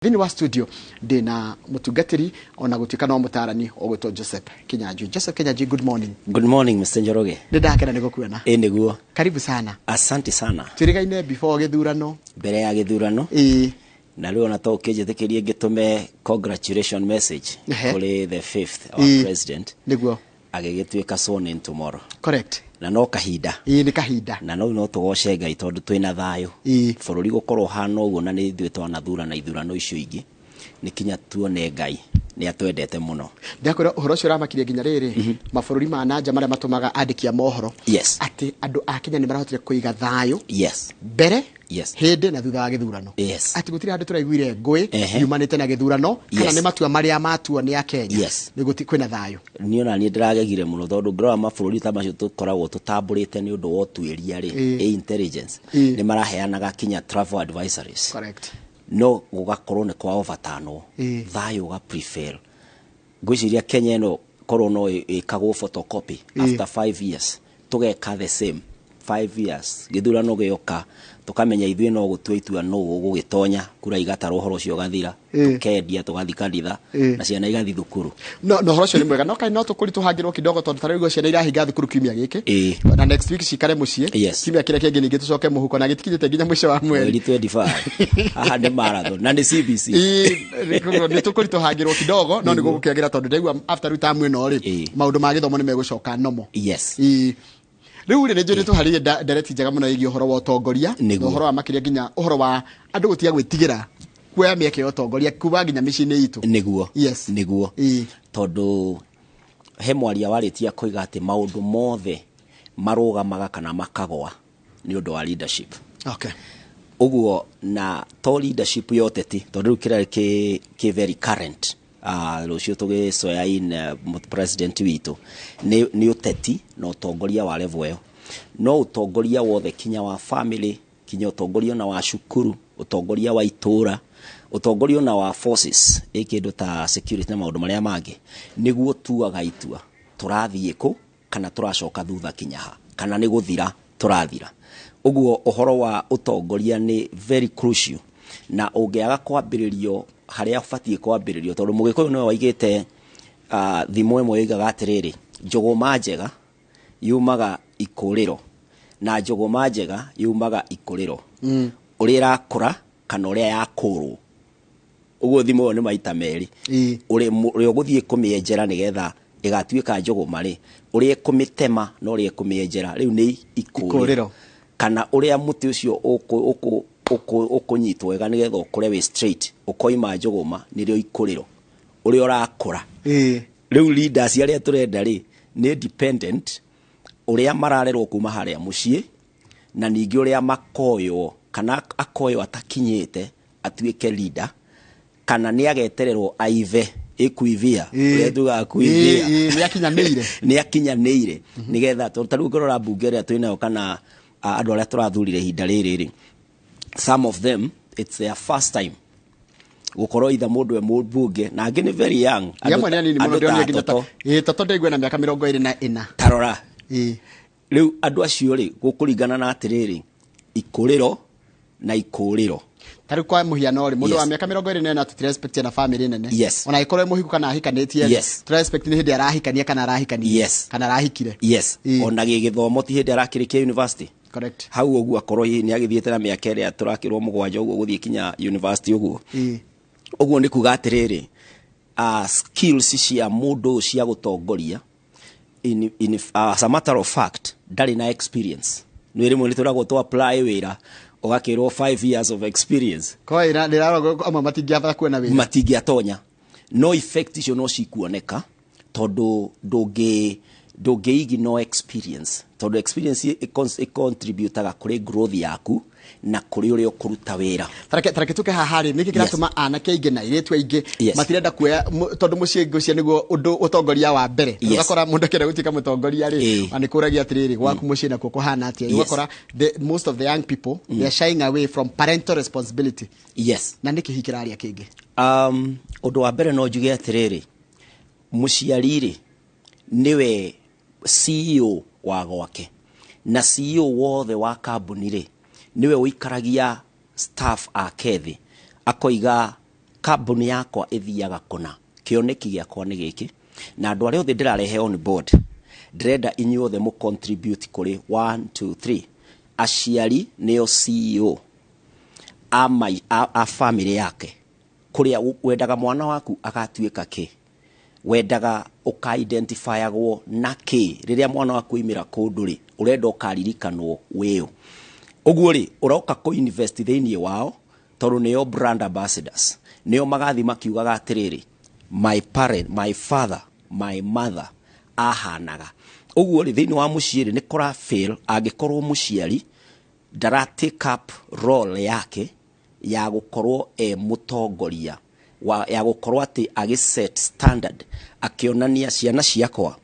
Thĩinĩ wa studio ndĩna mũtungatĩri ona gũtuĩka no mũtarani ũgwĩtwo Joseph Kinyanjui. Joseph Kinyanjui, good morning. Good morning, Mr. Njoroge. Nĩ ndakena nĩ gũkuona. Ĩ nĩguo. Karibu sana. Asante sana. Twĩrĩgaine before gĩthurano. Mbere ya gĩthurano. Ĩĩ. Na rĩu ona to ũkĩnjĩtĩkĩrie ngĩtũme congratulation message kũrĩ the fifth our president. Nĩguo. Agĩgĩtuĩka sworn in tomorrow. Correct. Na no kahinda. Ĩĩ, nĩ kahinda. Na no no tũgoce Ngai tondũ twĩna thayũ. Bũrũri gũkorwo ũhana ũguo na nĩ ithuĩ twanathurana ithurano icio ingĩ, nĩ kinya tuone Ngai nĩ atwendete mũno. Ndakwĩra ũhoro ũcio ũramakirie nginya rĩrĩ, mabũrũri ma nanja marĩa matũmaga andĩki a mohoro atĩ andũ a Kenya nĩ marahotire kũiga thayũ mbere, hĩndĩ na thutha wa gĩthurano. Atĩ gũtirĩ handũ tũraiguire ngũĩ yumanĩte na gĩthurano kana nĩ matua marĩa matuo nĩ Akenya. Nĩ gũti kwĩna thayũ. Niĩ ona niĩ ndĩragegire mũno tondũ ngĩrora mabũrũri ta macio tũkoragwo tũtambũrĩte nĩ ũndũ wa ũtuĩria rĩ, ĩ intelligence, nĩ maraheanaga kinya travel advisories. No gũgakorwo nĩ kwa overturnwo, thayũ ũga prevail. Ngwĩciria Kenya ĩno korwo no ĩkagwo photocopy after 5 years, tũgeka the same 5 years, gĩthurano gĩoka tũkamenya ithuĩ no gũtua itua nũ ũgũgĩtonya, kura igatarwo ũhoro ũcio ũgathira, tũkendia tũgathiĩ kanitha na ciana igathiĩ thukuru. No, no ũhoro ũcio nĩ mwega, no kaĩ no tũkũritũhangĩrwo kidogo tondũ ta rĩu ciana irahinga thukuru kiumia gĩkĩ. Na next week cikare mũciĩ. Kiumia kĩrĩa kĩngĩ ningĩ tũcoke mũhuko na gĩtikinyĩte nginya mũico wa mweri. Mweri 25. Haha nĩ marathon na nĩ CBC. Ĩĩ, nĩ tũkũritũhangĩrwo kidogo no nĩ gũgũkĩagĩra tondũ ndaigua after rĩu term ĩno rĩ, maũndũ ma gĩthomo nĩ megũcoka normal. Rĩu rĩ, nĩ njũĩ nĩ tũharĩrie ndereti njega mũno ĩgiĩ ũhoro wa ũtongoria na ũhoro wa makĩria nginya ũhoro wa andũ gũtiga gwĩtigĩra kuoya mĩeke ya ũtongoria kuma nginya mĩciĩ-inĩ itũ. Nĩguo. Nĩguo. Tondũ he mwaria warĩtie koiga atĩ maũndũ mothe marũgamaga kana makagwa nĩ ũndũ wa leadership. Ũguo na to leadership ya ũteti tondũ rĩu kĩrĩa kĩ very current. Rũciũ tũgĩcoya in president witũ nĩ ũteti na ũtongoria wa level ĩyo. No ũtongoria wothe kinya wa family, kinya ũtongoria ona wa cukuru, ũtongoria wa itũra, ũtongoria ona wa forces, ĩ kĩndũ ta security na maũndũ marĩa mangĩ, nĩguo tuaga itua tũrathiĩ kũ kana tũracoka thutha kinya ha, kana nĩ gũthira tũrathira. Ũguo ũhoro wa ũtongoria nĩ very crucial, na ũngĩaga kwambĩrĩrio harĩa ũbatiĩ kwambĩrĩrio, tondũ Mũgĩkũyũ nĩwe waigĩte, thimo ĩmwe yoigaga atĩrĩrĩ, njũgũma njega yumaga ikũrĩro na njũgũma njega yumaga ikũrĩro. Ũrĩa ĩrakũra kana ũrĩa yakũrwo. Ũguo thimo ĩyo nĩ maita merĩ. Ũrĩa ũgũthiĩ kũmĩenjera nĩgetha ĩgatuĩka njũgũma rĩ, ũrĩa ĩkũmĩtema na ũrĩa ĩkũmĩenjera rĩu nĩ ikũrĩro. Ikũrĩro. Kana ũrĩa mũtĩ ũcio ũkũnyitwo wega nĩgetha ũkũre wĩ straight, ũkoima njũgũma nĩrĩo ikũrĩro. Ũrĩa ũrakũra. Rĩu leaders arĩa tũrenda rĩ, nĩ dependent ũrĩa mararerwo kuma harĩa mũciĩ, na ningĩ ũrĩa makoywo, kana akoywo atakinyĩte atuĩke leader, kana nĩ agetererwo aive, ĩkuivia, ũrĩa tugaga kuivia. Nĩ akinyanĩire. Nĩ akinyanĩire. Nĩgetha, tondũ ta rĩu ũngĩrora mbunge ĩrĩa twĩnayo kana, andũ arĩa tũrathurire ihinda rĩrĩ rĩ, some of them it's their first time gũkorwo itha mũndũ e mũmbunge, na angĩ nĩ very young. Nĩ amwe nĩ anini mũno, Andũ ta ndĩronire nginya ta Toto. Ĩĩ, Toto ndaigua na mĩaka mĩrongo ĩrĩ na ĩna. Tarora. Rĩu andũ acio rĩ, gũkũringana na atĩrĩrĩ, ikũrĩro na ikũrĩro. Ta rĩu kwa mũhiano rĩ, mũndũ wa mĩaka mĩrongo ĩrĩ na ĩna tũtira expect ena family nene. Ona angĩkorwo e mũhiku kana ahikanĩtie rĩ, tũra expect nĩ hĩndĩ arahikania kana arahikanirie. Kana arahikire. Ona gĩgĩthomo ti hĩndĩ arakĩrĩkia university. Hau ũguo akorwo hihi nĩ agĩthiĩte na mĩaka ĩrĩa tũrakĩrwo mũgwanja ũguo gũthiĩ kinya university ũguo. Ũguo nĩ kuga atĩrĩrĩ, skills cia mũndũ ũyũ cia gũtongoria, as a matter of fact, ndarĩ na experience. Nĩ rĩmwe nĩ tũragwo tũ apply wĩra, ũgakĩrwo 5 years of experience. Kwa ĩra, ndĩrarora amwe matingĩahota kuona wĩra. Matingĩatonya. No effect icio no cikuoneka, tondũ ndũngĩ ignore experience. Tondũ experience ĩ-contributaga kũrĩ growth yaku na kũrĩ ũrĩa ũkũruta wĩra. Tareke tũke haha rĩ, nĩkĩ kĩratũma anake aingĩ na airĩtu aingĩ matirenda kuoya, tondũ mũciĩ ngũcia nĩguo ũndũ ũtongoria wa mbere. Ũgakora mũndũ akĩenda gũtuĩka mũtongoria rĩ, na nĩ kũragia atĩrĩrĩ, gwaku mũciĩ nakuo kũhana atĩa? Ũgakora most of the young people, they are shying away from parental responsibility. Na nĩkĩ hihi kĩraria kĩngĩ? Ũndũ wa mbere no njuge atĩrĩrĩ, mũciari rĩ, nĩwe CEO wa gwake, na CEO wothe wa kambuni rĩ, nĩwe ũikaragia staff ake thĩ, akoiga Kambuni yakwa ĩthiaga kũna, kĩoneki gĩakwa nĩ gĩkĩ, na andũ arĩa othe ndĩrarehe on board, ndĩrenda inyuothe mũ contribute kũrĩ 1 2 3. Aciari nĩo CEO a family yake. Kũrĩa wendaga mwana waku agatuĩka kĩ, wendaga ũka-identifyagwo na kĩ rĩrĩa mwana waku oimĩra kũndũ rĩ, ũrenda ũkaririkanwo wĩũ. Ũguo rĩ, ũroka kũ-invest thĩinĩ wao, tondũ nĩo brand ambassadors, nĩo magathi makiugaga atĩrĩrĩ, my parent, my father, my mother ahanaga ũguo rĩ. Thĩinĩ wa mũciĩ rĩ, nĩ kũra fail angĩkorwo mũciari ndara take up role yake ya gũkorwo e mũtongoria wa, ya gũkorwo atĩ agĩ set standard, akĩonania ciana ciakwa,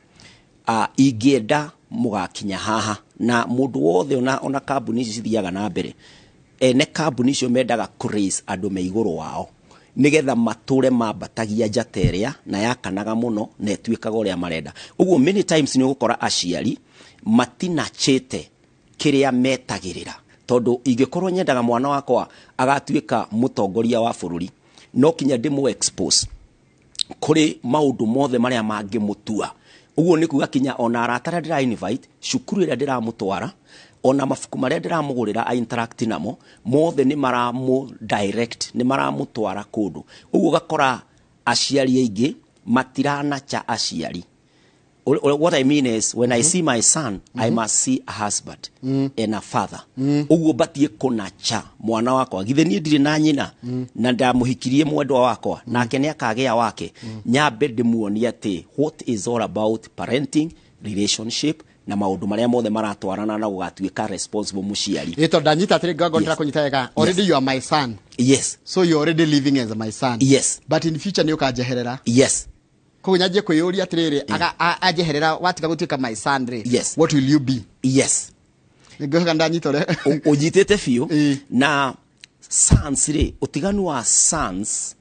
ingĩenda mũgakinya haha. Na mũndũ wothe, ona kambuni ici cithiaga na mbere, ene kambuni icio mendaga kũ raise andũ me igũrũ wao, nigetha matũre mambatagia njata ĩrĩa na yakanaga mũno na ĩtuĩkaga ũrĩa marenda. Ũguo many times nĩ ũgũkora aciari matinachĩte kĩrĩa metagĩrĩra, tondũ ingĩkorwo nyendaga mwana wakwa agatuĩka mũtongoria wa bũrũri, no kinya ndĩmũ expose kũrĩ maũndũ mothe marĩa mangĩmũtua. Ũguo nĩ kuga kinya ona arata arĩa ndĩra invite, cukuru ĩrĩa ndĩramũtwara, ona mabuku marĩa ndĩramũgũrĩra a interact namo, mothe nĩ maramũ direct, nĩ maramũtwara kũndũ. Ũguo ũgakora aciari aingĩ matiranacha aciari. What I mean is, when I see my son, I must see a husband and a father. Ũguo batie kũnacha mwana wakwa. Githĩ niĩ ndirĩ na nyina na ndamũhikirie mwendwa wakwa, nake nĩ akagĩa wake. Nyambe ndĩmuonie atĩ what is all about parenting, relationship na maũndũ marĩa mothe maratwarana na gũgatuĩka responsible mũciari. Ĩ, tondũ ndanyita atĩrĩ, ngorwo ndĩrakũnyita wega, already you are my son. Yes. So you already living as my son. Yes. But in future nĩ ũkanjeherera. Yes. Koguo nyanjie kwĩyũria atĩrĩrĩ, anjeherera, watiga gũtuĩka my son rĩ, what will you be? Yes. Nĩngwĩhoka ndanyita ũrĩa. Ũnyitĩte biũ. Ĩĩ. Na sons rĩ, ũtiganu wa sons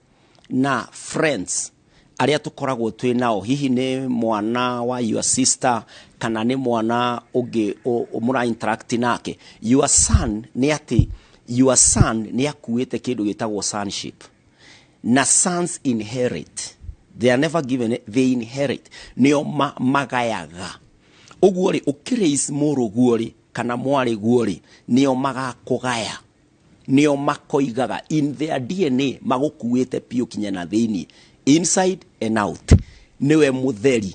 na friends arĩa tũkoragwo twĩ nao, hihi nĩ mwana wa your sister kana nĩ mwana ũngĩ mũra interact nake, your son nĩ atĩ your son nĩ akuĩte kĩndũ gĩtagwo sonship, na sons inherit. They are never given it, they inherit. Nĩo magayaga. Ũguo rĩ, ũkĩraise mũrũguo rĩ kana mwarĩguo rĩ, nĩo magakũgaya, nĩo makoigaga in their DNA, magũkuĩte biũ kinya na thĩinĩ, inside and out, nĩwe mũtheri.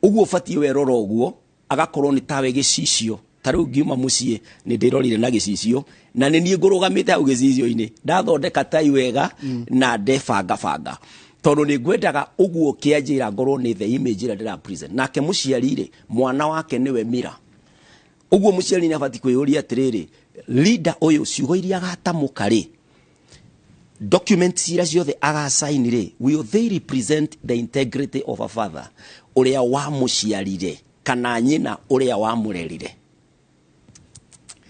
Ũguo ũbatiĩ werora ũguo agakorwo nĩ tawe gĩcicio. Ta rĩu ngiuma mũciĩ nĩ ndĩrorire na gĩcicio, na nĩ niĩ ngũrũgamĩte hau gĩcicio-inĩ, ndathondeka tai wega na ndebangabanga, tondũ nĩ ngwendaga ũguo kĩanjĩra ngorwo nĩ the image ĩrĩa ndĩra present. Nake mũciari rĩ, mwana wake nĩwe mira. Ũguo mũciari nĩ abatiĩ kwĩyũria atĩrĩrĩ, leader ũyũ, ciugo iria agatamũka rĩ, documents iria ciothe agasign rĩ, will they represent the integrity of a father ũrĩa wamũciarire kana nyina ũrĩa wamũrerire?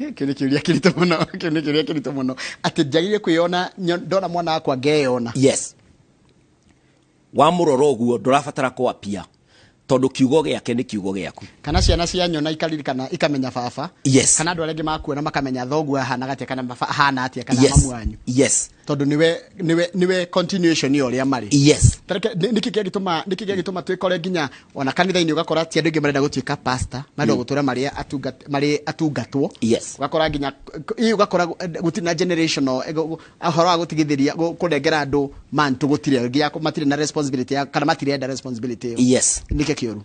Kĩu nĩ kĩũria kĩritũ mũno. Kĩu nĩ kĩũria kĩritũ mũno, atĩ njagĩrĩire kwĩyona, ndona mwana wakwa ngeyona. Yes, wamũrora ũguo ndũrabatara kwapia, tondũ kiugo gĩake nĩ kiugo gĩaku. Kana ciana cia nyona ikaririkana, ikamenya baba. Yes. Kana andũ arĩa angĩ makuona makamenya thoguo ahanaga atĩa, kana baba ahana atĩa, kana mamu wanyu. Tondũ nĩwe continuation ya ũrĩa marĩ. Yes. Tareke, nĩkĩ kĩngĩtũma twĩkore nginya ona kanitha-inĩ ũgakora ti andũ aingĩ marenda gũtuĩka pastor, marenda gũtũra marĩ marĩ atungatwo? Yes. Ũgakora nginya ĩ, ũgakora gũtirĩ na generational ũhoro wa gũtigithĩria, kũnengera andũ mantu, gũtirĩ nginya matirĩ na responsibility ya, kana matirenda responsibility ĩyo. Yes. Nĩkĩ kĩũru?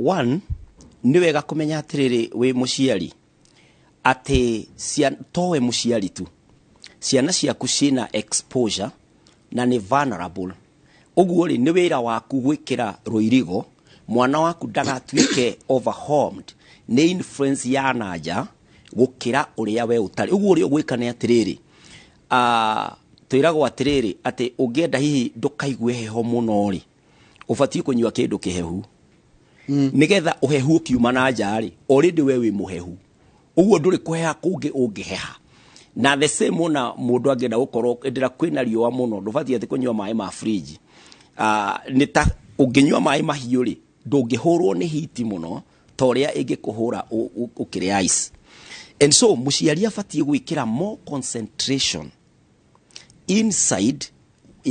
One, nĩ wega kũmenya atĩrĩrĩ, wĩ mũciari, atĩ towe mũciari tu, ciana ciaku ciĩna exposure na nĩ vulnerable. Ũguo rĩ, nĩ wĩra waku gwĩkĩra rũirigo mwana waku ndagatuĩke overwhelmed nĩ influence ya nanja gũkĩra ũrĩa we ũtarĩ. Ũguo ũrĩa ũgwĩka nĩ atĩrĩrĩ, twĩragwo atĩrĩrĩ, atĩ ũngĩenda hihi ndũkaigue heho mũno rĩ, ũbatiĩ kũnyua kĩndũ kĩhehu, nĩgetha ũhehu ũkiuma na nja rĩ, already we wĩ mũhehu, ũguo ndũrĩ kũheha kũngĩ ũngĩheha. Na the same, ona mũndũ angĩenda gũkorwo ĩndĩra kwĩna riũa mũno, ndũbatiĩ atĩ kũnyua maĩ ma fridge. Nĩ ta ũngĩnyua maĩ mahiũ rĩ, ndũngĩhũrwo nĩ hiti mũno ta ũrĩa ĩngĩkũhũra ũkĩrĩa ice. And so mũciari abatiĩ gwĩkĩra more concentration inside.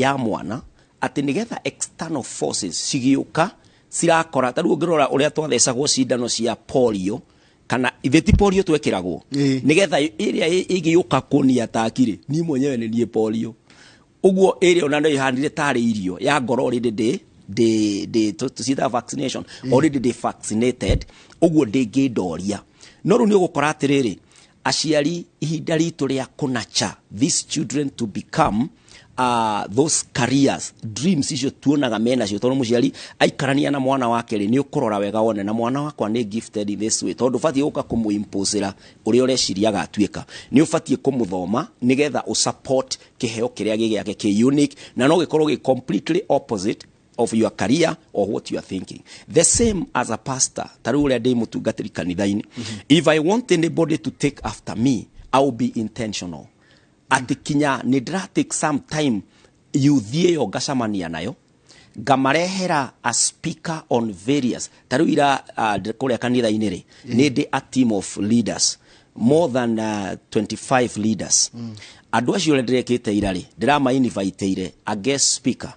ya mwana atĩ nĩgetha external forces cigĩũka cirakora. Ta rĩu ũngĩrora ũrĩa twathecagwo cindano cia polio, kana ithe ti polio twekĩragwo, nĩgetha ĩrĩa ĩgĩũka kũnia takirĩ niĩ mwenyewe nĩ niĩ polio. Ũguo ĩrĩa ona no ĩhandire tarĩ irio ya ngoro already ndĩ tũciĩtaga vaccination, already ndĩ vaccinated, ũguo ndĩngĩndoria. No rĩu nĩ ũgũkora atĩrĩrĩ, aciari ihinda ritũ rĩa kũnacha these children to become those careers dreams icio tuonaga menacio, tondũ mũciari aikarania na mwana wake rĩ, nĩ ũkũrora wega wone na mwana wakwa nĩ gifted in this way, tondũ ũbatiĩ gũka kũmũimposera ũrĩa ũreciria agatuĩka, nĩ ũbatiĩ kũmũthoma nĩgetha ũsupport kĩheo kĩrĩa gĩ gĩake kĩ unique, na no gĩkorwo gĩ completely opposite of your career or what you are thinking. The same as a pastor, ta rĩu ũrĩa ndĩ mũtungatĩri kanitha-inĩ, if I want anybody to take after me, I will be intentional. Atĩ kinya nĩ ndĩra take some time youth ĩyo ngacemania nayo, ngamarehera a speaker on various, ta rĩu ira kũrĩa kanitha-inĩ rĩ, nĩ ndĩ a team of leaders, more than 25 leaders. Andũ acio ũrĩa ndĩrekĩte ira rĩ, ndĩrama-inviteire a guest speaker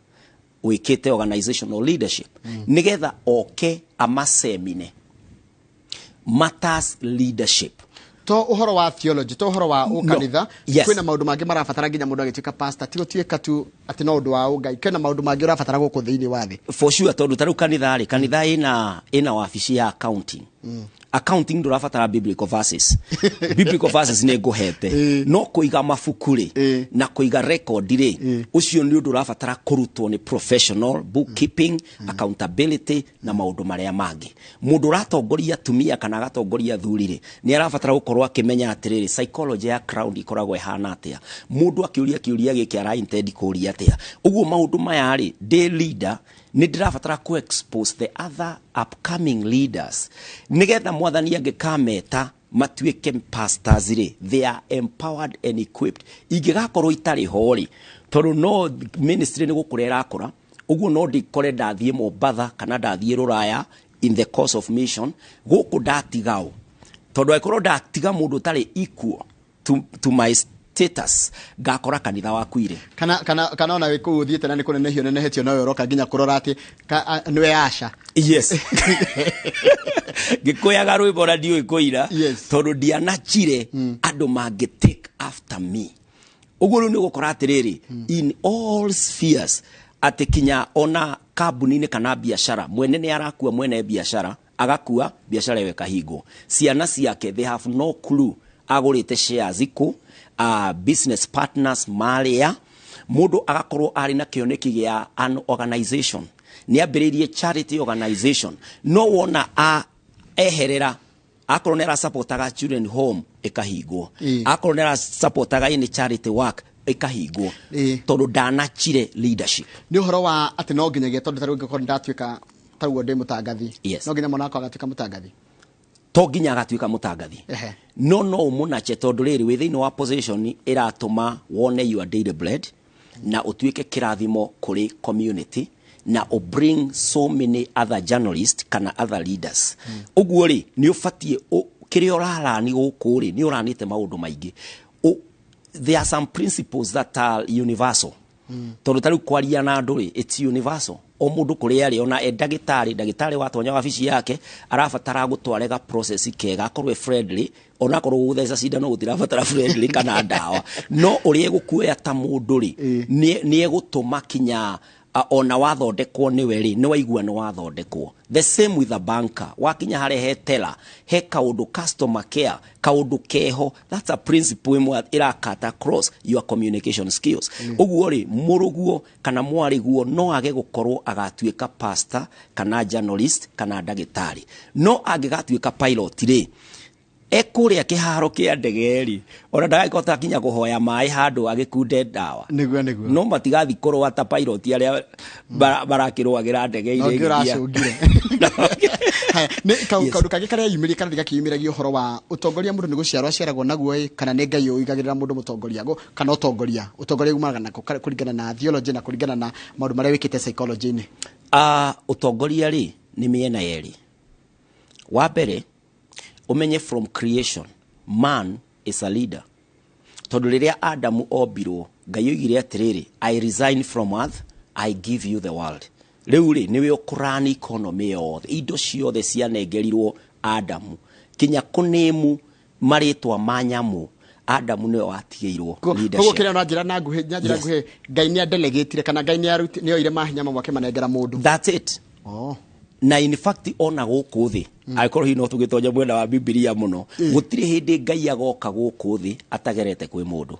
wĩkĩte organizational leadership, nĩgetha oke amasemine matters leadership. To ũhoro wa theology, to ũhoro wa ũkanitha, kwĩna maũndũ mangĩ marabatara nginya mũndũ agĩtuĩka pastor, ti gũtuĩka tu atĩ no ũndũ wa ũngai, kwĩna maũndũ mangĩ ũrabatara gũkũ thĩinĩ wa thĩ. For sure, tondũ ta rĩu kanitha rĩ, kanitha ĩna wabici ya accounting. Accounting ndũrabatara biblical verses. Biblical verses nĩ ngũhete, no kũiga mabuku rĩ na kũiga record rĩ, ũcio nĩ ũndũ ũrabatara kũrutwo nĩ professional bookkeeping, accountability na maũndũ marĩa mangĩ. Mũndũ ũratongoria atumia kana agatongoria athuri rĩ, nĩ arabatara gũkorwo akĩmenya atĩrĩrĩ, psychology ya crowd ĩkoragwo ĩhana atĩa, mũndũ akĩũria kĩũria gĩkĩ ara intend kũũria atĩa. Ũguo maũndũ maya rĩ, ndĩ leader nĩ ndĩrabatara ku expose the other upcoming leaders nĩgetha mwathani angĩkameta matuĩke pastors rĩ, they are empowered and equipped. Ingĩgakorwo itarĩ ho rĩ, tondũ no ministry nĩ gũkũra ĩrakũra, ũguo no ndikore ndathiĩ Mombatha kana ndathiĩ Rũraya in the course of mission, gũkũ ndatigao, tondũ angĩkorwo ndatiga mũndũ ũtarĩ equal to my status, ngakora kanitha wakuire. Kana ona wĩ kũu ũthiĩte na nĩ kũnenehio nenehetio, nowe ũroka nginya kũrora atĩ nĩwe Asha. Yes. Ngĩkũyaga rwĩmbo na ndiũĩ kũira, tondũ ndianachire andũ mangĩ take after me. Ũguo rĩu nĩ ũgũkora atĩrĩrĩ, in all spheres, atĩ kinya ona kambuni-inĩ kana biacara, mwene nĩ arakua, mwene biacara agakua, biacara ĩyo ĩkahingwo, ciana ciake they have no clue agũrĩte shares ikũ, business partners marĩa, mũndũ agakorwo arĩ na kĩoneki gĩa an organization, nĩ ambĩrĩirie charity organization, no wona eherera, akorwo nĩ arasupportaga children home ĩkahingwo, akorwo nĩ arasupportaga any charity work ĩkahingwo, tondũ ndanachire leadership. Nĩ ũhoro wa atĩ no nginyagia, tondũ ta rĩu ngĩkorwo ndatuĩka ta ũguo ndĩ mũtangathi, no nginya mwana wakwa agatuĩka mũtangathi? To nginya agatuĩka mũtangathi, no no ũmũnache, tondũ rĩrĩ wĩ thĩinĩ wa position ĩratũma wone your daily bread na ũtuĩke kĩrathimo kũrĩ community na ũ bring so many other journalists kana other leaders. Ũguo rĩ, nĩ ũbatiĩ kĩrĩa ũrarani gũkũ rĩ, nĩ ũranĩte maũndũ maingĩ. There are some principles that are universal. Tondũ ta rĩu kwaria na andũ rĩ, it's universal. O mũndũ kũrĩa arĩ, ona e ndagĩtarĩ, ndagĩtarĩ watonya wabici yake arabatara gũtware ga process kega, akorwo e friendly, onakorwo gũtheca cindano gũtirabatara friendly kana ndawa, no ũrĩa egũkuoya ta mũndũ rĩ, nĩ egũtũma kinya ona wathondekwo nĩwe rĩ, nĩ waigua nĩ wathondekwo. The same with a banker, wakinya harĩa he teller, he kaũndũ customer care, kaũndũ keho, that's a principle ĩmwe ĩrakata across your communication skills. Ũguo rĩ, mũrũguo kana mwarĩguo no age gũkorwo agatuĩka pastor kana journalist kana ndagĩtarĩ, no angĩgatuĩka pilot rĩ, ekũrĩa kĩharo kĩa ndege rĩ, ona ndagagĩkota kinya kũhoya maĩ handũ agĩkunde ndawa. Nĩguo. No matigathi kũrũa ta pilot arĩa marakĩrũagĩra ndege iria ũracũngire. Haya, nĩ kaũndũ kangĩ karĩa yumĩria kana gakĩyumĩragia ũhoro wa ũtongoria, mũndũ nĩ gũciarwo aciaragwo naguo ĩ, kana nĩ Ngai ũigagĩrĩra mũndũ mũtongoria kana ũtongoria umanaga nako kũringana na theology na kũringana na maũndũ marĩa wĩkĩte psychology-inĩ? Ũtongoria rĩ nĩ mĩena yerĩ. Wa mbere, umenye from creation man is a leader, tondũ rĩrĩa Adamu ombirwo Ngai oigire atĩrĩrĩ, "I resign from earth, I give you the world." Rĩu rĩ, nĩwe ũkũrani economy yothe. Indo ciothe cianengerirwo Adamu, kinya kũnĩmu marĩtwa ma nyamũ, Adamu nĩwe watigĩirwo Koguo leadership. kĩrĩa na njĩra na nguhĩ, na njĩra Yes. nguhĩ, Ngai nĩ adelegĩtire kana Ngai nĩ oire mahinya mamwe akĩmanengera mũndũ. That's it. Na in fact, ona gũkũ thĩ, angĩkorwo hihi no tũgĩtonye mwena wa Bibilia mũno, gũtirĩ hĩndĩ Ngai agoka gũkũ thĩ atagerete kwĩ mũndũ.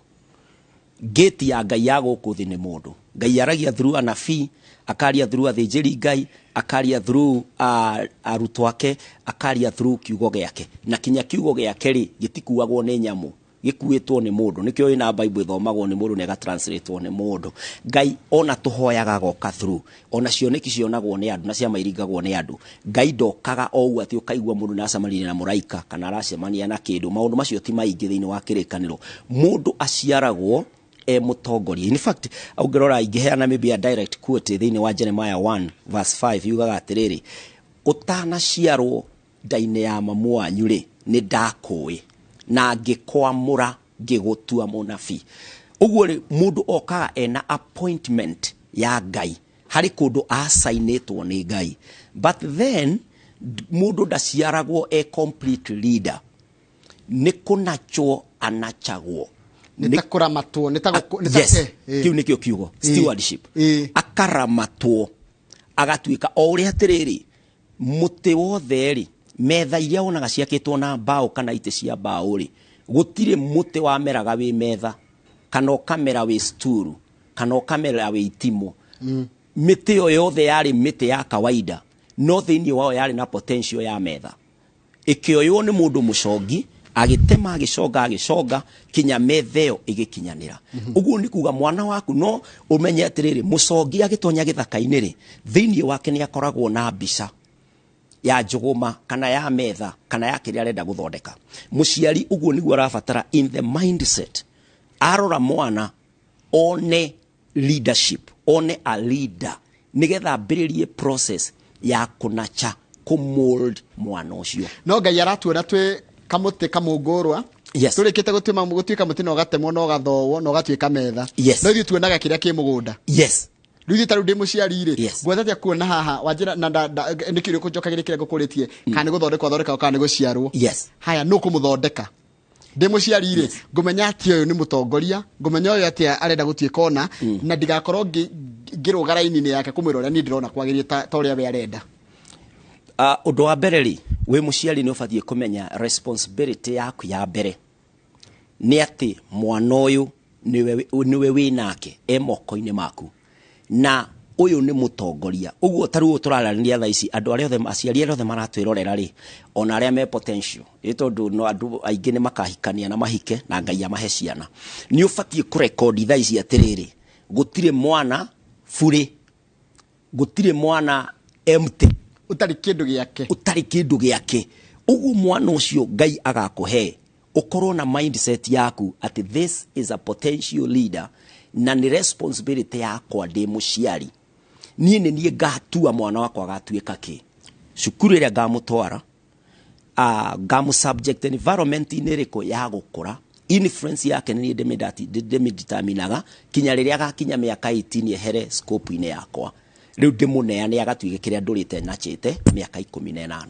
Gate ya Ngai ya gũkũ thĩ nĩ mũndũ. Ngai aragia through anabii, akaria through athĩnjĩri Ngai, akaria through arutwo ake, akaria through kiugo gĩake. Na kinya kiugo gĩake rĩ, gĩtikuagwo nĩ nyamũ, gĩkuĩtwo nĩ mũndũ. Nĩkĩo wĩna Bible ĩthomagwo nĩ mũndũ na ĩgatranslatewo nĩ mũndũ. Ngai ona tũhoyaga agoka through, ona cioneki cionagwo nĩ andũ na ciama iringagwo nĩ andũ. Ngai ndokaga o ũguo atĩ ũkaigua mũndũ nĩ aracemania na mũraika kana aracemania na kĩndũ. Maũndũ macio ti maingĩ thĩinĩ wa kĩrĩkanĩro. Mũndũ aciaragwo e mũtongoria. In fact, ũngĩrora, ingĩheana maybe a direct quote thĩinĩ wa Jeremiah 1 verse 5, yugaga atĩrĩrĩ, "Ũtanaciarwo nda-inĩ ya mamu wanyu rĩ, nĩ ndakũĩ na ngĩkwamũra, ngĩgũtua mũnabii." Ũguo rĩ, mũndũ okaga ena appointment ya Ngai, harĩ kũndũ asainĩtwo nĩ Ngai. But then mũndũ ndaciaragwo e complete leader, nĩ kũnachwo anachagwo. Nĩ ta kũramatwo, nĩ ta nĩ ta Yes. eh. Kĩu nĩkĩo kiugo stewardship. Akaramatwo agatuĩka o ũrĩa atĩrĩrĩ, mũtĩ wothe rĩ, metha iria wonaga ciakĩtwo na mbaũ kana itĩ cia mbaũ rĩ, gũtirĩ mũtĩ wameraga wĩ metha kana ũkamera wĩ sturu kana ũkamera wĩ itimũ. Mĩtĩ ĩyo yothe yarĩ mĩtĩ ya kawaida, no thĩinĩ wao yarĩ na potential ya metha. Ĩkĩoywo nĩ mũndũ mũcongi, agĩtema, agĩconga, agĩconga kinya metha ĩyo ĩgĩkinyanĩra. Ũguo nĩ kuga mwana waku no ũmenye atĩrĩrĩ, mũcongi agĩtonya gĩthaka-inĩ rĩ, thĩinĩ wake nĩ akoragwo na mbica ya njũgũma kana ya metha kana ya kĩrĩa arenda gũthondeka. Mũciari ũguo nĩguo arabatara in the mindset, arora mwana one leadership, one a leader, nĩgetha ambĩrĩrie process ya kũnacha, kũmold mwana ũcio. No Ngai aratuona twĩ kamũtĩ kamũngũrwa, tũrĩkĩte gũtuĩka mũtĩ na ũgatemwo na ũgathowo na ũgatuĩka metha. No ithuĩ tuonaga kĩrĩa kĩ mũgũnda. Rĩu ithuĩ ta rĩu ndĩ mũciari rĩ, ngwetha atĩa kuona haha wanjĩra na nĩ kĩũria kũnjokagĩria kĩrĩa ngũkũrĩtie, kana nĩ gũthondekwo athondekagwo kana nĩ gũciarwo? Haya, nũ kũmũthondeka? Ndĩ mũciari rĩ, ngũmenya atĩ ũyũ nĩ mũtongoria, ngũmenya ũyũ atĩ arenda gũtuĩka ona, na ndigakorwo ngĩrũga raini-inĩ yake kũmwĩra ũrĩa niĩ ndĩrona kwagĩrĩire ta ũrĩa we arenda? Ũndũ wa mbere rĩ, wĩ mũciari nĩ ũbatiĩ kũmenya responsibility yaku ya mbere nĩ atĩ mwana ũyũ nĩwe wĩ nake, e moko-inĩ maku, na ũyũ nĩ mũtongoria. Ũguo ta rĩu tũraranĩria thaa ici, andũ arĩa othe, aciari arĩa othe maratwĩrorera rĩ, ona arĩa me potential ĩ, tondũ no andũ aingĩ nĩ makahikania na mahike na Ngai amahe ciana, nĩ ũbatiĩ kũrekondi thaa ici atĩrĩrĩ, gũtirĩ mwana burĩ, gũtirĩ mwana empty, ũtarĩ kĩndũ gĩake. Ũtarĩ kĩndũ gĩake. Ũguo mwana ũcio Ngai agakũhe, ũkorwo na mindset yaku atĩ this is a potential leader, na nĩ responsibility yakwa ndĩ mũciari. Niĩ nĩ niĩ ngatua mwana wakwa agatuĩka kĩ, cukuru ĩrĩa ngamũtwara, ngamũ subject environment-inĩ ĩrĩkũ ya gũkũra, influence yake nĩ niĩ ndĩmĩdeterminaga kinya rĩrĩa agakinya mĩaka 18, ehere scope-inĩ yakwa. Rĩu ndĩmũneane agatuĩke kĩrĩa ndũrĩte nachĩte mĩaka 18.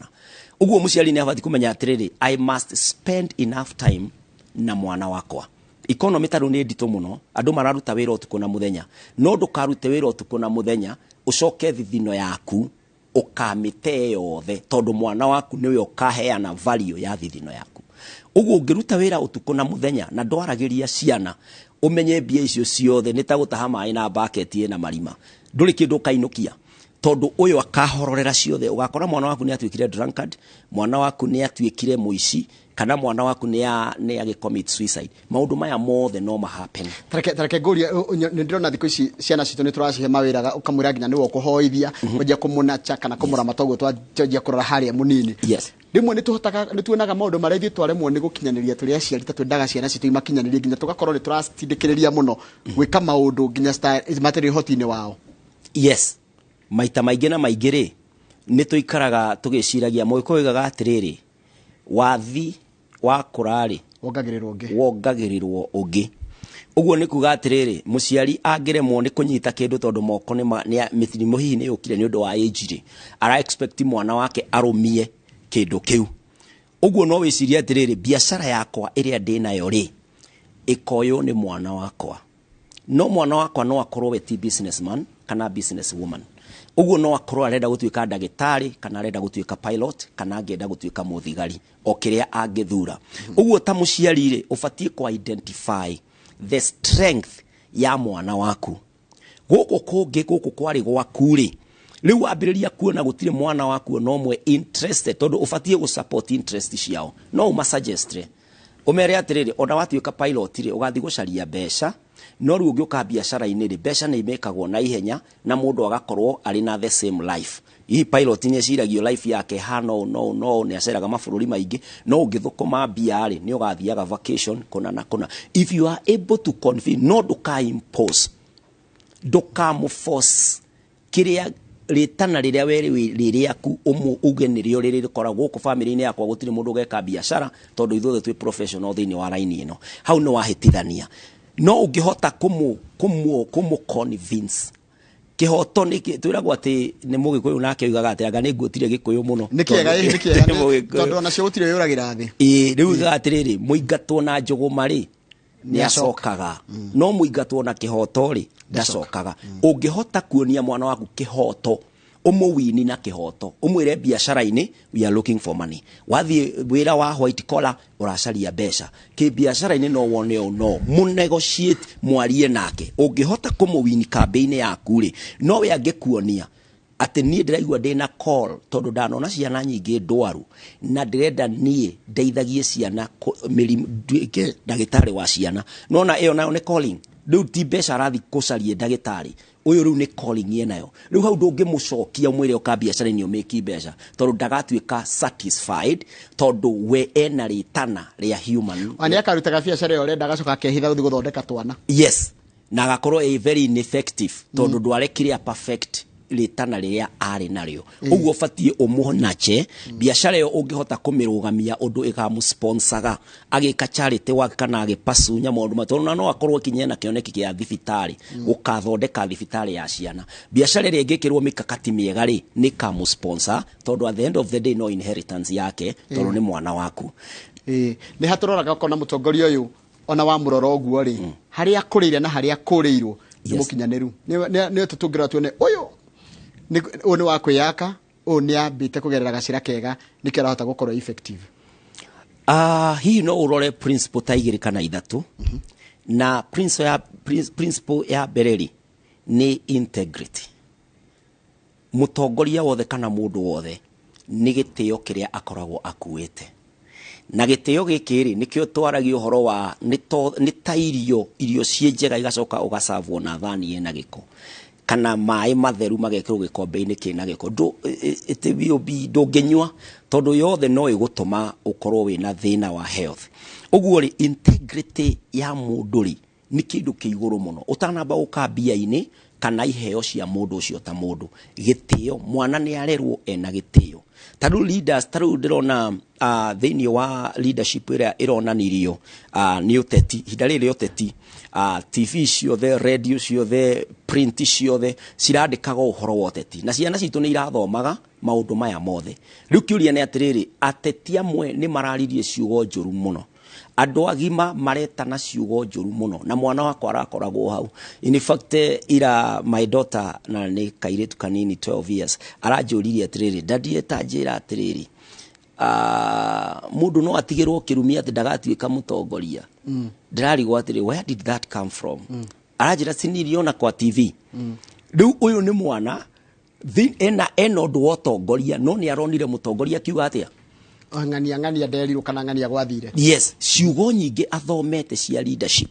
Ũguo mũciari nĩ abatiĩ kũmenya atĩrĩrĩ, I must spend enough time na mwana wakwa. Economy ta rĩu nĩ nditũ mũno, andũ mararuta wĩra ũtukũ na mũthenya, no ndũkarute wĩra ũtukũ na mũthenya ũcoke thithino yaku ũkamĩte yothe, tondũ mwana waku nĩwe ũkaheana value ya thithino yaku. Ũguo ũngĩruta wĩra ũtukũ na mũthenya na ndwaragĩria ciana, ũmenye mbia icio ciothe nĩ ta gũtaha maĩ na bucket ĩna marima, ndũrĩ kĩndũ ũkainũkia, tondũ ũyũ akahororera ciothe. Ũgakora mwana waku nĩ atuĩkire drunkard, mwana waku nĩ atuĩkire mũici, kana mwana waku nĩ agĩcommit suicide. Maũndũ maya mothe no mahappen. Tareke ngũrie, nĩ ndĩrona thikũ ici ciana citũ nĩ tũracihe mawĩra, ũkamwĩra nginya nĩwe ũkũhoithia, kwanjia kũmũnacha kana kũmũramata, ũguo twanjia kũrora harĩa mũnini. Rĩmwe nĩ tũhotaga, nĩ tuonaga maũndũ marĩa ithuĩ twaremwo nĩ gũkinyanĩria tũrĩ aciari, ta twendaga ciana citũ imakinyanĩrie, nginya tũgakorwo nĩ tũracitindĩkĩrĩria mũno gwĩka maũndũ nginya matarĩ ũhoti-inĩ wao. Yes, maita maingĩ na maingĩ rĩ, nĩ tũikaraga tũgĩciragia, mũgĩkũyũ oigaga atĩrĩrĩ, wathi wakũra rĩ, wongagĩrĩrwo ũngĩ. Wongagĩrĩrwo ũngĩ. Ũguo nĩ kuga atĩrĩrĩ, mũciari angĩremwo nĩ kũnyita kĩndũ tondũ moko nĩ mĩrimũ hihi nĩ yũkire nĩ ũndũ wa age rĩ, ara expect mwana wake arũmie kĩndũ kĩu. Ũguo no wĩcirie atĩrĩrĩ, biacara yakwa ĩrĩa ndĩnayo rĩ, ĩkoywo nĩ mwana wakwa. No mwana wakwa no akorwo we ti businessman kana business woman. Ũguo no akorwo arenda gũtuĩka ndagĩtarĩ kana arenda gũtuĩka pilot kana angĩenda gũtuĩka mũthigari, o kĩrĩa angĩthura. Ũguo ta mũciari rĩ, ũbatiĩ kũ identify the strength ya mwana waku. Gũkũ kũngĩ, gũkũ kwarĩ gwaku rĩ, rĩu wambĩrĩria kuona gũtirĩ mwana waku ona ũmwe interested, tondũ ũbatiĩ gũ support interest ciao. No ũma suggest rĩ, ũmere atĩrĩrĩ, ona watuĩka pilot rĩ, ũgathiĩ gũcaria mbeca, no rĩu ũngĩũka biacara-inĩ rĩ, mbeca nĩ imĩkagwo na ihenya na mũndũ agakorwo arĩ na the same life. Hihi pilot nĩ eciragio life yake hana ũũ no no nĩ aceraga mabũrũri maingĩ, no ũngĩthũkũma mbia rĩ, nĩ ũgathiaga vacation kũna na kũna. If you are able to convince, no ndũka impose, ndũkamũ force kĩrĩa rĩtana rĩrĩa we rĩ rĩaku uge nĩrĩo rĩrĩ rĩkoragwo gũkũ family-inĩ yakwa, gũtirĩ mũndũ ũgeka biacara tondũ ithuothe twĩ professional thĩinĩ wa line ĩno. Hau nĩ wahĩtithania. No ũngĩhota kũmũ convince kĩhoto nĩ twĩragwo atĩ nĩ mũgĩkũyũ nake oigaga atĩ anga nĩ nguotire gĩkũyũ mũno. Nĩ kĩega, ĩ, nĩ kĩega. Nĩ mũgĩkũyũ. Tondũ onacio gũtirĩ yũragĩra thĩ. Ĩĩ, rĩu ugaga atĩrĩrĩ, mũingatwo na njũgũma rĩ, nĩ acokaga, no mũingatwo na kĩhoto rĩ, ndacokaga. Ũngĩhota kuonia mwana waku kĩhoto, ũmũwini na kĩhoto, ũmwĩre biacara-inĩ we are looking for money, wathiĩ wĩra wa white collar ũracaria mbeca, kĩbiacara-inĩ no wone ũũ, no mũnegotiate, mwarie nake. Ũngĩhota kũmũwini kambĩ-inĩ yaku rĩ, no we angĩkuonia atĩ niĩ ndĩraigua ndĩna call tondũ ndanona ciana nyingĩ ndwaru na ndĩrenda niĩ ndeithagie ciana mĩrimũ, nduĩke ndagĩtarĩ wa ciana. Nona ĩyo nayo nĩ calling. Rĩu ti mbeca arathiĩ gũcaria ndagĩtarĩ ũyũ, rĩu nĩ calling enayo. Rĩu hau ndũngĩmũcokia ũmwĩre ũka biacara-inĩ ũmĩki mbeca, tondũ ndagatuĩka satisfied, tondũ we ena rĩtana rĩa human. Ona nĩ akarutaga biacara ĩyo ũrenda, agacoka akehitha gũthiĩ gũthondeka twana. Yes, na agakorwo ĩ very ineffective tondũ ndwarekire a perfect rĩtana rĩrĩa arĩ narĩo. Ũguo ũbatiĩ ũmũnache biacara ĩyo, ũngĩhota kũmĩrũgamia ũndũ ĩkamũsponsaga agĩka charity work kana agĩpasunya maũndũ ma, tondũ no akorwo kinya ena kĩoneki kĩa thibitarĩ, gũkathondeka thibitarĩ ya ciana. Biacara ĩrĩa ĩngĩkĩrwo mĩkakati mĩega rĩ, nĩ kamũsponsor, tondũ at the end of the day no inheritance yake, tondũ nĩ mwana waku. Ĩĩ, nĩ hatũroraga ũkona mũtongoria ũyũ ona wamũrora ũguo rĩ, harĩa akũrĩire na harĩa akũrĩirwo nĩ mũkinyanĩru. Nĩ tũtũngĩrora tuone ũyũ ũyũ nĩ wa kwĩyaka, ũyũ nĩ ambĩte kũgerera gacĩra kega, nĩkĩo arahota gũkorwo effective. Hihi no ũrore principle ta igĩrĩ kana ithatũ, na principle ya mbere rĩ, nĩ integrity. Mũtongoria wothe kana mũndũ wothe nĩ gĩtĩo kĩrĩa akoragwo akuĩte, na gĩtĩo gĩkĩ rĩ, nĩkĩo twaragia ũhoro wa nĩ ta irio ciĩ njega igacoka ũgacavwo na thani ĩna gĩko, kana maĩ matheru magekĩrwo gĩkombe-inĩ kĩna gĩko. It will be ndũngĩnyua, tondũ yothe no ĩgũtũma ũkorwo wĩna thĩna wa health. Ũguo rĩ, integrity ya mũndũ rĩ, nĩ kĩndũ kĩ igũrũ mũno ũtanamba gũka mbia-inĩ kana iheo cia mũndũ ũcio ta mũndũ. Gĩtĩo, mwana nĩ arerwo ena gĩtĩo. Ta rĩu leaders, ta rĩu ndĩrona thĩinĩ wa leadership ĩrĩa ĩronanirio nĩ ũteti, ihinda rĩrĩ rĩa ũteti, TV ciothe, radio ciothe, print ciothe cirandĩkaga ũhoro wa ũteti, na ciana citũ nĩ irathomaga maũndũ maya mothe. Rĩu kĩũria nĩ atĩrĩrĩ, ateti amwe nĩ mararirie ciugo njũru mũno, andũ agima maretana ciugo njũru mũno, na mwana wakwa arakoragwo hau. In fact, ira my daughter, na nĩ kairĩtu kanini, 12 years, aranjũririe atĩrĩrĩ, "Daddy, eta njĩra atĩrĩrĩ, mũndũ no atigĩrwo kĩrumi atĩ ndagatuĩka mũtongoria?" Ndĩrarigwo atĩrĩ, where did that come from? Aranjĩra siniriona kwa TV. Rĩu ũyũ nĩ mwana ena ũndũ wa ũtongoria, no nĩ aronire mũtongoria akiuga atĩa. Ng'ania ng'ania nderirwo kana ng'ania gwathire. Yes, ciugo nyingĩ athomete cia leadership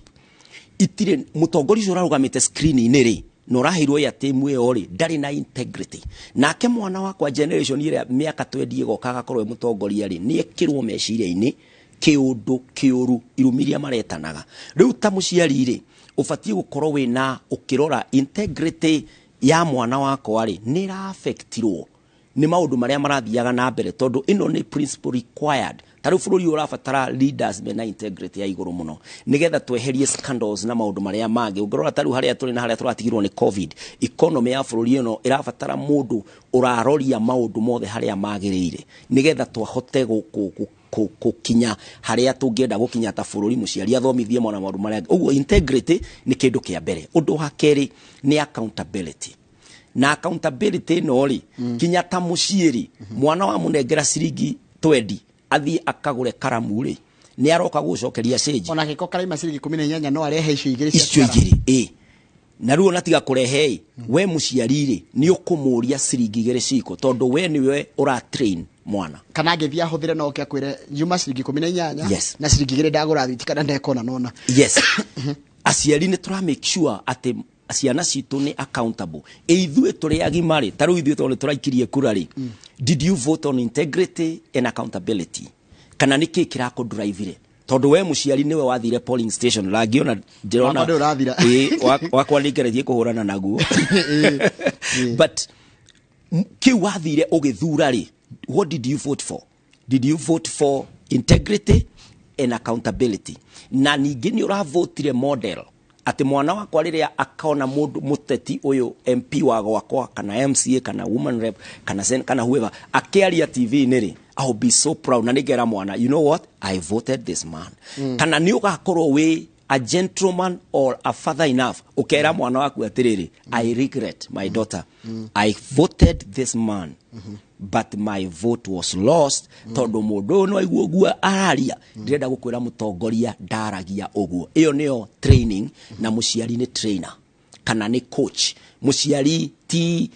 itirĩ. Mũtongoria ũcio ũrarũgamĩte screen-inĩ rĩ, na ũraheirwo airtime ĩyo rĩ, ndarĩ na integrity. Nake mwana wakwa, generation ĩrĩa mĩaka 20 ĩgoka agakorwo e mũtongoria rĩ, nĩ ekĩrwo meciria-inĩ kĩũndũ kĩũru, irumi iria maretanaga. Rĩu ta mũciari rĩ, ũbatiĩ gũkorwo wĩna ũkĩrora integrity ya mwana wakwa rĩ, nĩ ĩra-affectirwo nĩ maũndũ marĩa marathiaga na mbere, tondũ ĩno nĩ principle required Ta rĩu bũrũri ũyũ ũrabatara leaders mena integrity ya igũrũ mũno, nĩgetha tweherie scandals na maũndũ marĩa mangĩ. Ũngĩrora ta rĩu harĩa tũrĩ na harĩa tũratigirwo nĩ COVID, economy ya bũrũri ĩno ĩrabatara mũndũ ũraroria maũndũ mothe harĩa magĩrĩire, nĩgetha twahote gũkinya harĩa tũngĩenda gũkinya ta bũrũri. Mũciari athomithie mwana, maũndũ marĩa. Ũguo integrity nĩ kĩndũ kĩa mbere. Ũndũ wa kerĩ nĩ accountability. Na accountability ĩno rĩ, kinya ta mũciĩ rĩ, mwana wamũnengera ciringi 20 athiĩ akagũre karamu rĩ, nĩ aroka gũcokeria cĩnji? Ona gĩko karaima ciringi 18, no arehe icio igĩrĩ cia icio igĩrĩ ĩ. Na rĩu ona tiga kũrehe ĩ, we mũciari rĩ, nĩ ũkũmũria ciringi igĩrĩ ciko, tondũ we nĩwe ũra train mwana. Kana angĩthiĩ ahũthĩre, no oke akwĩre yuma ciringi 18 na ciringi igĩrĩ ndagũra thiti kana ndekona nona. Yes, aciari nĩ tũra make sure atĩ ciana citũ nĩ accountable. Ĩ ithuĩ tũrĩ agima rĩ, ta rĩu ithuĩ tondũ nĩ tũraikirie kura rĩ, did you vote on integrity and accountability, kana nĩ kĩ kĩrakũdrivire? Tondũ we mũciari nĩwe wathire polling station, rangi ona ndĩrona Wakwa ndũrĩ ũrathira. Ĩ, wakwa nĩ ngeretie kũhũrana naguo, but kĩu wathire ũgĩthura rĩ, what did you vote for? Did you vote for integrity and accountability? Na ningĩ nĩ ũravotire model atĩ mwana wakwa rĩrĩa akona mũndũ mũteti ũyũ, MP wa gwakwa kana MCA kana woman rep kana sen, kana whoever, akĩaria TV-inĩ rĩ, I'll be so proud na nĩngera mwana, "You know what? I voted this man." Kana nĩ ũgakorwo wĩ a gentleman or a father enough ukera mwana waku atiriri, "I regret, my daughter, I voted this man, but my vote was lost, tondu mundu ũyũ no aigua ũguo araria, ndĩrenda gũkwĩra mũtongoria ndaragia ũguo." Ĩyo nĩyo training. Na mũciari nĩ trainer kana nĩ coach. Mũciari ti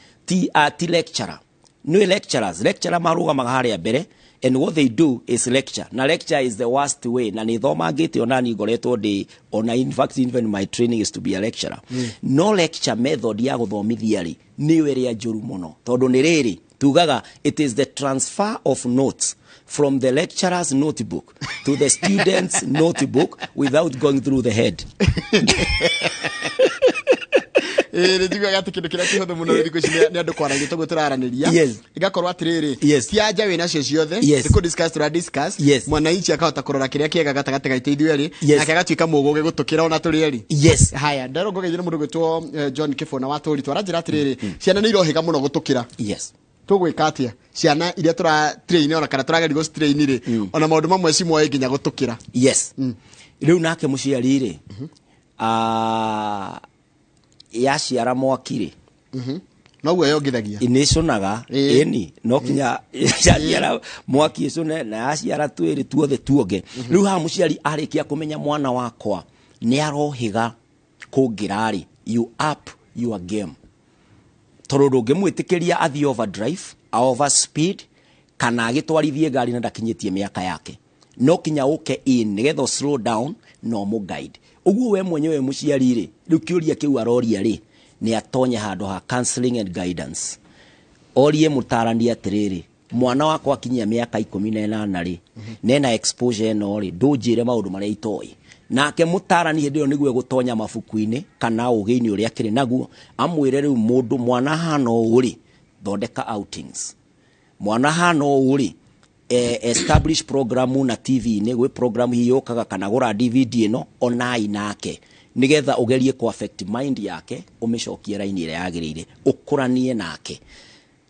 lecturer. Nĩ lecturers, lecturer marũgamaga harĩa mbere and what they do is lecture, na lecture is the worst way, na nĩ thomangĩte ona ni ngoretwo ndĩ ona, in fact, even my training is to be a lecturer. No lecture method ya gũthomithia rĩ, nĩyo ĩrĩa njũru mũno, tondũ nĩ rĩrĩ tugaga it is the transfer of notes from the lecturer's notebook to the student's notebook without going through the head. Ĩĩ, nĩ njiguaga atĩ kĩndũ kĩrĩa kĩhũthũ mũno thikũ ici nĩ andũ kwaranĩria toguo tũraranĩria. Igakorwo atĩrĩrĩ, ti anja wĩ nacio ciothe, nĩ kũ discuss tũra discuss. Mwananchi akahota kũrora kĩrĩa kĩega gatagatĩ gaitũ ithuĩ erĩ, nake agatuĩka mũgũgĩ gũtũkĩra ona tũrĩ erĩ. Haya, nderwo ngũgeithio nĩ mũndũ gwĩtwo John Kĩbũna wa Tũri twaranjĩra atĩrĩrĩ, ciana nĩ irohĩga mũno gũtũkĩra. Tũgwĩka atĩa ciana iria tũra train ona kana tũrageria gũ train rĩ, ona maũndũ mamwe cimoĩ nginya gũtũkĩra? Yes. Rĩu nake mũciari rĩ, yaciara mwaki rĩ, Noguo yongithagia. Nĩconaga. Ĩni no kinya yaciara mwaki ĩcũne, na yaciara twĩrĩ tuothe tuonge. Rĩu haha mũciari arĩkia kũmenya mwana wakwa nĩ arohĩga kũngĩra rĩ, you up your game, tondũ ndũngĩmwĩtĩkĩria athiĩ overdrive, a over speed, kana agĩtwarithie ngari na ndakinyĩtie mĩaka yake. No kinya ũke in nĩgetha ũ slow down na ũmũ guide ũguo. We mwenyewe mũciari rĩ, rĩu kĩũria kĩu aroria rĩ, nĩ atonye handũ ha counseling and guidance, orie mũtarani atĩrĩrĩ, mwana wakwa akinyia mĩaka 18 rĩ, nena exposure ĩno rĩ, ndũnjĩre maũndũ marĩa itoĩ. Nake mũtarani hĩndĩ ĩyo nĩguo egũtonya mabuku-inĩ kana ũgĩ-inĩ ũrĩa akĩrĩ naguo, amwĩre rĩu mũndũ mwana hana ũũ rĩ, thondeka outings, mwana hana ũũ rĩ, establish program na TV-inĩ, gwĩ program hihi yũkaga, kana gũra DVD ĩno onai nake, nĩgetha ũgerie ku affect mind yake, ũmĩcokie raini ĩrĩa yagĩrĩire, ũkũranie nake.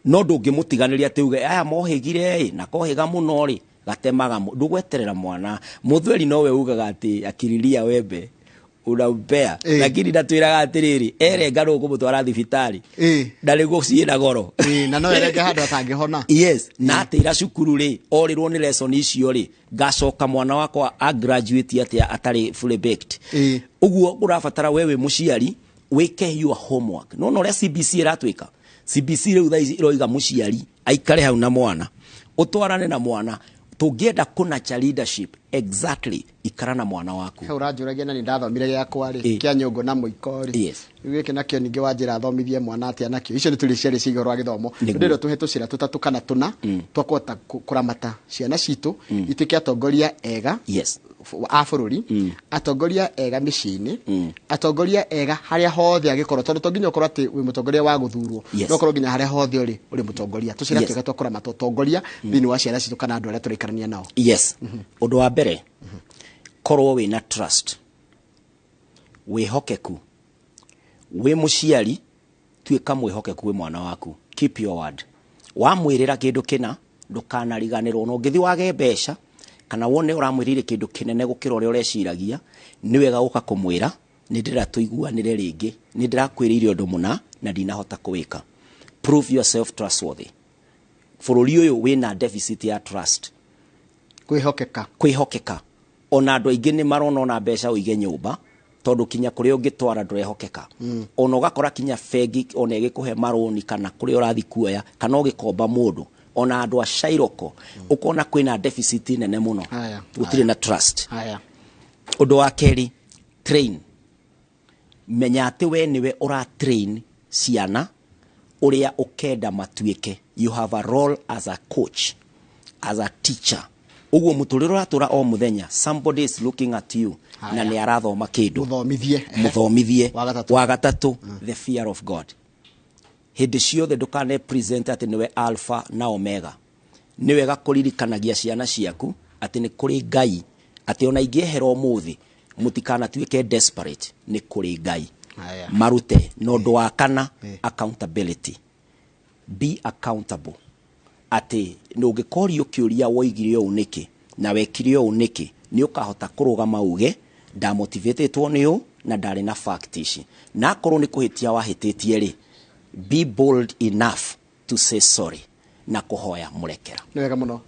No ndũngĩmũtiganĩria atĩ uge aya mohĩgire ĩ na kohĩga mũno rĩ, gatemaga ndũgweterera mwana mũthweri nowe ugaga atĩ akiriria wembe unampea, lakini ndatwĩraga atĩrĩrĩ, erenga nũ kũmũtwara thibitarĩ na nĩguo ciĩna goro. Ĩĩ, na no erenge handũ atangĩhona. Yes, na atĩra cukuru rĩ, orĩrwo nĩ lesson icio rĩ, ngacoka mwana wakwa a graduate atĩa atarĩ fully baked? Ũguo ũrabatara we wĩ mũciari wĩke your homework. No ũrĩa CBC ĩratwĩka, CBC rĩu thaa ici ĩroiga mũciari aikare hau na mwana, ũtwarane na mwana. Tũngĩenda kũnacha leadership exactly, ikara na mwana waku. Hau ũranjũragia na nĩ ndathomire gĩakwa rĩ, kĩa nyũngũ na mũiko rĩ. Rĩu gĩkĩ nakĩo ningĩ wanjĩra thomithie mwana atĩa nakĩo, icio nĩ tũrĩ ciarĩ cia igũrũ wa gĩthomo. Ndĩrĩ tũhe tũcĩra tũtatũ kana tũna twa kũhota kũramata ciana citũ ituĩke atongoria ega. A bũrũri, atongoria ega mĩciĩ-inĩ, atongoria ega harĩa hothe angĩkorwo, tondũ to nginya ũkorwo atĩ wĩ mũtongoria wa gũthurwo, no ũkorwo nginya harĩa hothe ũrĩ mũtongoria. Tũcĩra twega twa kũramata ũtongoria thĩinĩ wa ciana citũ kana andũ arĩa tũraikarania nao. Yes. Ũndũ wa mbere, korwo wĩna trust, wĩhokeku. Wĩ mũciari, tuĩka mwĩhokeku wĩ mwana waku. Keep your word. Wamwĩrĩra kĩndũ kĩna, ndũkanariganĩrwo. Na ũngĩthiĩ wage mbeca kana wone ũramwĩrĩire kĩndũ kĩnene gũkĩra ũrĩa ũreciragia, nĩ wega gũka kũmwĩra, nĩ ndĩrenda tũiguanĩre rĩngĩ, nĩ ndĩrakwĩrĩire ũndũ mũna na ndinahota kũwĩka. Prove yourself trustworthy. Bũrũri ũyũ wĩna deficit ya trust. Kwĩhokeka. Kwĩhokeka. Ona andũ aingĩ nĩ marona ona mbeca ũige nyũmba, tondũ kinya kũrĩa ũngĩtwara ndũrehokeka. Ona ũgakora kinya bengi ona ĩgĩkũhe marũni kana kũrĩa ũrathiĩ kuoya kana ũgĩkomba mũndũ, ona andũ a cairoko, ũkona kwĩna deficit nene mũno. Gũtirĩ na trust. Ũndũ wa kerĩ, train. Menya atĩ we nĩwe ũra train ciana ũrĩa ũkenda matuĩke. You have a role as a coach, as a teacher. Ũguo mũtũrĩre ũratũra o mũthenya, somebody is looking at you na nĩ arathoma kĩndũ. Mũthomithie. Mũthomithie. Wa gatatũ. Wa gatatũ, the fear of God. Hĩndĩ ciothe ndũkane present atĩ nĩwe alpha na omega. Nĩ wega kũririkanagia ciana ciaku atĩ nĩ kũrĩ Ngai, atĩ ona ingĩehera ũmũthĩ mũtikanatuĩke desperate, nĩ kũrĩ Ngai. Marute. Na ũndũ wa kana, accountability. Be accountable. Atĩ ũngĩkorio kĩũria woigire ũũ nĩkĩ na wekire ũũ nĩkĩ, nĩ ũkahota kũrũgama uge ndamotivatĩtwo nĩ ũũ na ndarĩ na fact ici. Na akorwo nĩ kũhĩtia wahĩtĩtie rĩ, be bold enough to say sorry na kũhoya mũrekera. Nĩ wega mũno.